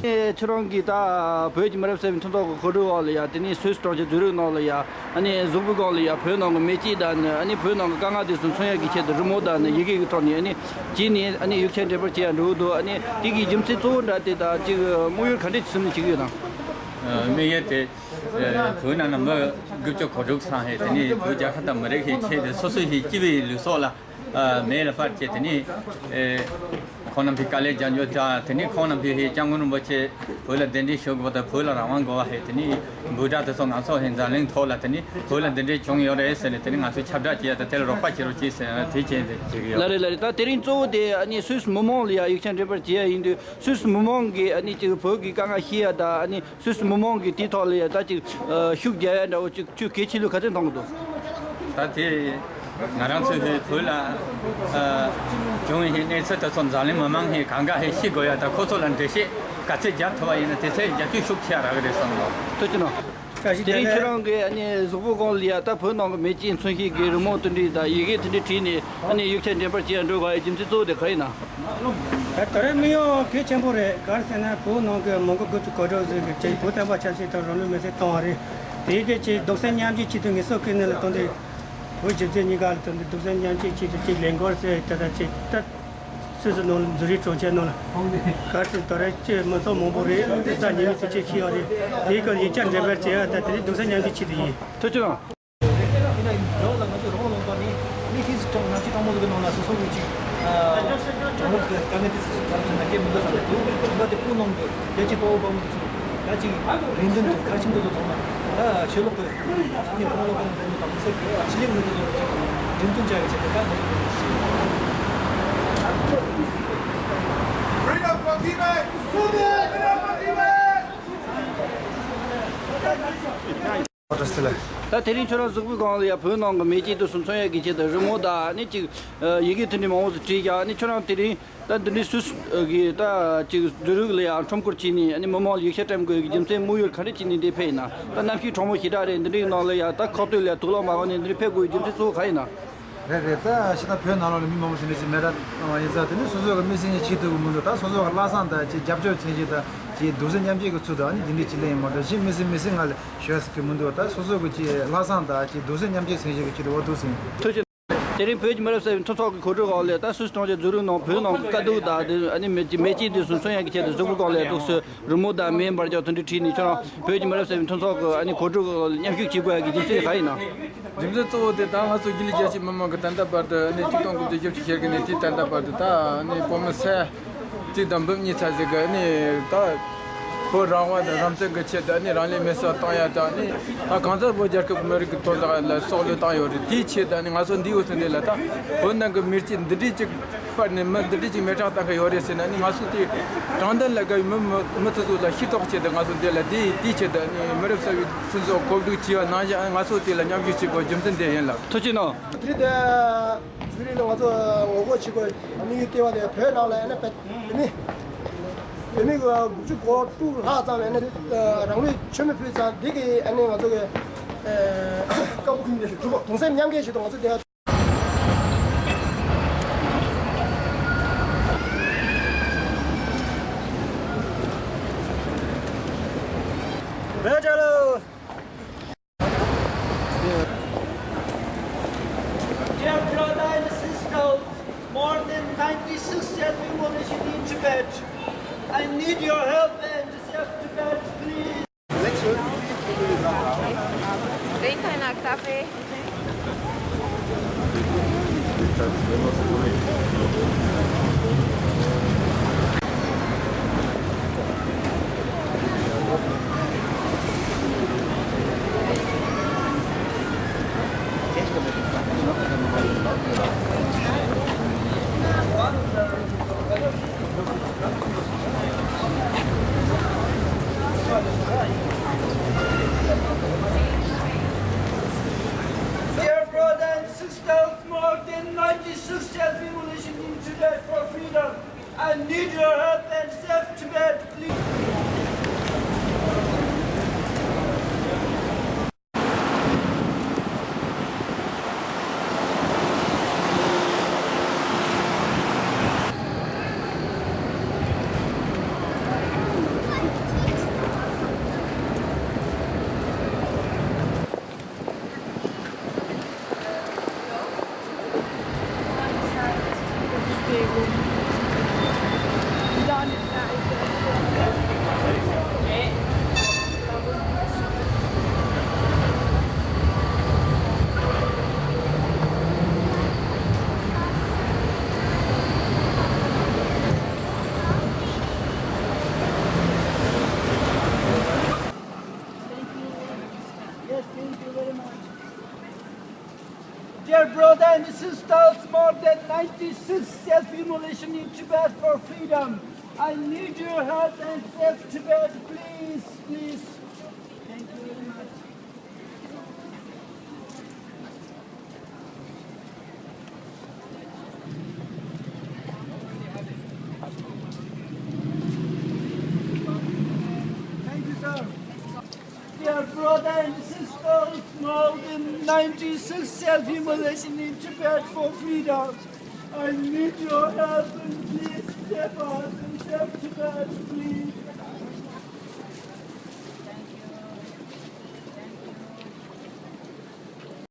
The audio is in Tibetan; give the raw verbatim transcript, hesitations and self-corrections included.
ཁྱེད་རང་གིས་ད་བོད་ཀྱི་མི་རབས་གསར་པའི་མཐུན་ཚོགས་ཀྱི་གོ་སྒྲིག་འོག་ལ་ཡ། དེ་ནས་སུད་སི་གྲོང་ཁྱེར་ཛུ་རིག་ནང་ལ་ཡ། ཨ་ནི་གཟུགས་པོའི་སྒང་ལ་ཡ། བོད་ནང་གི་མེ་ལྕེ་དང་ནི། ཨ་ནི་བོད་ནང་གི་དཀའ་ངལ་དེ་ཚོ་མཚོན་ཡག་གི་ཆེད་དུ་རི་མོ་དང་ནི་ཡི་གེ་གི་ཐོག་ནས། ཨ་ནི་བྲིས་ནས། ཨ་ནི་ཡིག་ཆ་འགྲེམས་སྤེལ་བྱེད་ཡག་འགྲོ་གི་འདུག་ཨ་ནི་དེ་གི་རྒྱུ་མཚན་གཙོ་བོ་འདྲ་དེ་དང་ཅིག་དམིགས་ཡུལ་ག་འདྲ་ཞིག་བཟུང་ནས་བྱེད་ཀྱི་ཡོད་དམ། དམིགས་ཡུལ་དེ། བོད་ནང་ན་མི་དགུ་བཅུ་གོ་དྲུག་ཙམ་ཞིག་དེ་ནས་བོད་རྒྱལ་ཁབ་དང་མི་རིགས་ཞིག་ཆེད་དུ། སོ་སོ་ཞིག་སྐྱིད་པའི་ལུས་སྲོག་ལ་མེ་ལ་སྤར་བྱས། དེ་ནས་ཁོང་རྣམ་པའི་དཀའ་ལས་རྒྱག་རྒྱུ་དང་། དེ་ནས་ཁོང་རྣམ་པས་ཞིག་སྐྱབས་མགོན་རིན་པོ་ཆེ་བོད་ལ་གདན་འདྲེན་ཞུ་དགོས་པ་དང་། བོད་ལ་རང་དབང་དགོས་པ་ཞིག་དེ་ནས་འབོད་སྒྲ་དེ་ཚོ་ང་ཚོ་ཞིག་འཛམ་གླིང་ཐོག་ལ། དེ་ནས་བོད་ལ་འདི་འདྲའི་བྱུང་ཡོད་རེད་ཟེར་ནས། དེ་ནས་ང་ཚོས་ཁྱབ་བསྒྲགས་བྱེད་ཡག་དང་། དེ་ལ་རོགས་པ་བྱེད་རོགས་བྱེད་ཟེར་ཡག་དེ་བྱས་ཏེ་བྱེད་ཀྱི་ཡོད། ལགས་རེད། ལགས་རེད། ད་དེ་རིང་གཙོ་བོ་དེ་ཨ་ནི་སུད་སི་མི་མང་ལ་ཡ་ཡིག་ཆ་འགྲེམས་སྤེལ་བྱེད་ཡག་ཡིན་དུས། སུད་སི་མི་མང་གིས་ཨ་ནི་ཅིག་བོད་ཀྱི་དཀའ་ངལ་ཤེས་ཡག་དང་། ཨ་ནི་སུད་སི་མི་མང་གིས་དེའི་ཐོག་ལ་ཡ་ད་ཅིག་ཤུགས་རྒྱག་ཡག་འདྲ་བོ་ཅིག་ཁྱོད་གལ་ཆེ་ལུགས་ག་ཚོད་མཐོང་གི་འདུག་ད་དེ་ང་རང་ཚོའི་བོད་ལ་བྱུང་བའི་གནས་ཚུལ་དེ་ཚོ་འཛམ་གླིང་མི་མང་གིས་གང་ག་ཞིག་ཤེས་དགོས་ཡག་དང་། ཁོ་ཚོ་ལ་འགྲེལ་བཤད་ག་ཚོད་རྒྱག་ཐུབ་པ་ཡིན་ན་དེ་ཚོ་རྒྱབ་སྐྱོར་ཤུགས་ཆེ་རག་གི་རེད་བསམ་གི་འདུག་ཐུགས་རྗེ་གནང་། དེ་རིང་ཁྱེད་རང་གིས་ཨ་ནི་གཟུགས་པོ་སྒང་ལ་ཡ་ད་བོད་ནང་གི་མེ་ལྕེ་མཚོན་བྱེད་ཀྱི་རི་མོ་དེ་འདྲ་དང་ཡི་གེ་དེ་འདྲ་བྲིས་ནས། ཨ་ནི་ཡིག་ཆ་འགྲེམས་སྤེལ་བྱེད་ཡག་འགྲོ་དགོས་ཡག་རྒྱུ་མཚན་གཙོ་བོ་དེ་ག་ཡིན་ན། ད་ད་རེས་དམིགས་ཡུལ་གལ་ཆེན་པོ་རེད། ག་རེ་ཟེར་ན་བོད་ནང་གི་མི་མགོ་དགུ་བཅུ་གོ་དྲུག་ཟེར་གི་ཅིག་བོད་བསྟན་པ་ཆབ་སྲིད་དང་རང་ལུས་མེར་སྲེག་བཏང་བ་རེད། དེའི་གི་ཅིག་གདུང་སེམས་མཉམ་སྐྱེད་ཆེད་དུ་ངལ་གསོ་སྐྱོན་ནས་ལ་བཏང་སྟེ། བོད་སྤྱི་ཚོགས་གཉིས་ཀ་ལ་བཏང་སྟེ་གདུང་སེམས་མཉམ་སྐྱེད་ཆེད་དུ་ཅིག་ལས་འགུལ་ཟེར་ད་ད་ཅིག་ད། སུད་སི་ནང་ལ་ཛུ་རིག་གྲོང་ཁྱེར་ནང་ལ། ག་རེ་ཟེར་ན་ད་རེས་ཅིག་མི་ཚོགས་མང་པོ་རེད། དེ་ཚོ་ཉི་མའི་ཚེ་ཆེ་ཤོས་རེད། དེའི་སྐོར་ཡིག་ཆ་འགྲེམས་སྤེལ་བྱེད་ཡག་ད་དེ་རིང་གདུང་སེམས་མཉམ་སྐྱེད་ཆེད་དུ་ཡིན། ཐུགས་རྗེ་གནང་། ཡིན་ན་ཡང་ལ་ང་ཚོ་རང་དབང་ལུང་པ་ནས་མི་ཤི་སི་གྲངས་ནང་ཆེ་གྲངས་མང་ཟིག་གི་ནང་ལ་སོ་སོ་གི་ཅིག་གྲངས་ལུགས་ཀྱི་དཀའ་ངལ་དེ་ཚོ་ཚོ་ཚོ་ན་སྐད་མི་འདུག་བསམ་པའི་དུས་ཚོད་པ་དེ་ཁོང་ནང་གི་རྒྱལ་གཅེས་དཔའ་བོ་དཔའ་མོ་དེ་ཚོ་ད་ཅིག་རེ་འདུན་དང་ཁ་ཆེམས་དེ་ཚོ་ཚང་མ་ད་ཆོས་ལུགས་ཀྱི་ནི་ཁོང་ལུང་པ་ནས་འདི་ནི་དང་མི་སེར་གྱི་ཕྱི་ལེབ་མི་འདུག་ཚོ་ཅིག་འགྲེམས་སྟོན་བྱ་ཡི་ཆེད་དུ་ད་ང་ཚོ་གི་ཅིག Freedom for Tibet! Freedom for Tibet! ད་དེ་རིང་ཁྱོད་རང་གཟུགས་པོའི་སྒང་ལ་ཡ་བོད་ནང་གི་མེ་ལྕེ་དེ་ཚོ་མཚོན་ཡག་གི་ཆེད་དུ་རི་མོ་དང་ནི་ཅིག་ཡི་གེ་དེ་འདྲ་མང་པོ་ཞིག་བྲིས་ཀྱང་། ནི་ཁྱོད་རང་དེ་རིང་ད་འདི་འདྲའི་སུད་སི་གི་ད་ཅིག་ཛུ་རིག་ལ་ཡ་ཁྲོམ་སྐོར་བྱས་ནས། ནི་མི་མང་ལ་ཡིག་ཆ་འགྲེམས་དགོས་ཀྱི་རྒྱུ་མཚན་དམིགས་ཡུལ་ག་འདྲ་བྱས་ནས་འདིར་ཕེབས་ཡིན་ན། ད་གནམ་གཤིས་གྲང་མོ་ཞེ་དྲག་རེད། འདི་འདྲའི་ནང་ལ་ཡ་ད་ཁ་གཏད་ལ་ཡ་དུག་ལོག་མ་གོན་ནས་འདི་འདྲ་ཕེབས་དགོས་ཀྱི་རྒྱུ་མཚན་གཙོ་བོ་ག་ཡིན་ན། རེད་རེད། ད་ཕྱི་ད་བོད་ནང་ལོགས་ལ་མི་མང་པོ་ཞིག་འདི་ཅིག་མེ་རག་གནང་བ་ཡིན་ཙང་། དེ་ནི་སོ་སོ་གི་མི་སེར་ནས་བྱེད་ཐུབ་ཀྱི་མི་འདུག་ད་སོ་སོ་གི་ལྷག་བསམ་དང་ཅིག་རྒྱབ་སྐྱོར་མཚོན་བྱེད་དང་ཅིག་གདུང་སེམས་མཉམ་སྐྱེད་ཀྱི་ཚུལ་དུ་ཨ་ནི་འདི་འདྲའི་ཅིག་ལེན་ཡིན་མ་གཏོགས། གཞན་མི་སེར་མི་སེར་ང་ལ་ཞུ་ཡག་གི་མི་འདུག་ད་སོ་སོ་གི་ཅིག་ལྷག་བསམ་དང་ཅིག་གདུང་སེམས་མཉམ་སྐྱེད་མཚོན་བྱེད་ཀྱི་ཆེད་དུ་འོ་འདུག་ཟེར་ཡིན། ཐུགས་རྗེ། དེ་རིང་བོད་ཀྱི་མི་རབས་གསར་པའི་མཐུན་ཚོགས་ཀྱི་གོ་སྒྲིག་འོག་ལ་ད་སུད་སི་གྲོང་ཁྱེར་ཛུ་རིག་ནང་བོད་ནང་གི་དཀའ་སྡུག་དང་དེ་ཨ་ནི་མེ་ལྕེ་མེ་ལྕེ་དེ་ཚོ་མཚོན་ཡག་གི་ཆེད་དུ་གཟུགས་པོའི་སྒང་ལ་ཡ་འདུག་སེ་རི་མོ་དང་མེ་འབར་རྒྱག་དེ་འདྲ་བྲིས་ནས། ཁྱོད་རང་བོད་ཀྱི་མི་རབས་གསར་པའི་མཐུན་ཚོགས་ཀྱི་ཨ་ནི་གོ་སྒྲིག་འོག་ལ་མཉམ་ཞུགས་བྱེད་དགོས་ཡག་གི་རྒྱུ་མཚན་ག་ཡིན་ན། རྒྱུ་མཚན་གཙོ་བོ་དེ་ད་ང་ཚོ་རྒྱུན་ལས་རྒྱལ་སྤྱིའི་མི་མང་གི་ད་ལྟ་བར་དུ་ནས་ཆིག་སྟོང་དགུ་བརྒྱ་བཞི་བཅུ་ཞེ་དགུ་ནས་དེའི་ད་ལྟ་བར་དུ་ད་ནས་བོད་མི་སེར་གཅིག་དང་འབུམ་གཉིས་ཚར་ཞིག་གི་ནས་ད་བོད་རང་དབང་དང་རང་བཙན་གྱི་ཆེད་དུ་ནས་རང་ལུས་མེར་སྲེག་བཏང་ཡ་དང་ནས། ད་གང་ལྟར་བོད་རྒྱལ་ཁབ་མི་རིགས་ཀྱི་དོན་དག་ལ་སྲོག་བློས་བཏང་ཡོད་རེད། དེའི་ཆེད་དུ་ནས་ང་ཚོ་འདིའི་འོག་ཏུ་འདི་ལ་ད་བོད་ནང་གི་མེ་ལྕེ་འདི་འདྲའི་ཅིག་སྤར་ནས་མི་འདི་འདྲའི་ཅིག་མེ་སྲེག་བཏང་གི་ཡོད་རེད་ཟེར་ན་ནི། ང་ཚོ་དེ་དྲང་བདེན་ལ་དགའ་བའི་མི་མི་མི་དེ་ཚོ་ལ་ཤེས་རྟོགས་ཆེད་དུ་ང་ཚོ་འདི་ལ་དེ་དེའི་ཆེད་དུ་ནི་མི་རབས་གསར་པའི་མཐུན་ཚོགས་གོ་སྒྲིག་བྱས་པ་ནང་བཞིན་ང་ཚོ་དེ་ལ་མཉམ་ཞུགས་བྱེད་དགོས་རྒྱུ་མཚན་དེ་ཡིན་ལགས། ཐུགས་རྗེ་གནང་། དེ་རིང་དེ་ཛུ་རིག་ལ་ང་ཚོ་ངོ་རྒོལ་བྱེད་དགོས་དམིགས་ཡུལ་བལྟས་པ་དེ་བོད་ནང་ལ་ཨ་ནི་བོད་མི་བོད་མི་དགུ་བཅུ་གོ་དྲུག་ལྷག་ཙམ་ཨ་ནི་རང་ལུས་མཆོད་མེ་ཕུལ་ཙང་། འདི་གི་ཨ་ནི་ང་ཚོ་གི་སྐབས་གདུང་སེམས་མཉམ་སྐྱེད་ཆེད་དུ་ང་ཚོ་དེ། བོད་རྒྱལ་ལོ། Dear brother and sisters, more than ninety-six years revolution in Tibet. I need your help and save Tibet, please. They kind of cafe. Dear brothers and sisters, more than ninety-six years revolution in Tibet for freedom. I need your help and save Tibet, please. Yes, thank you very much. Dear brother and sisters, more than ninety-six self-immolation in Tibet for freedom. I need your help and save Tibet, please, please. Thank you very much. Thank you, sir. Dear brother and sisters, more than ninety-six self-immolation in Tibet for freedom. I need your help and please save us and save Tibet, please.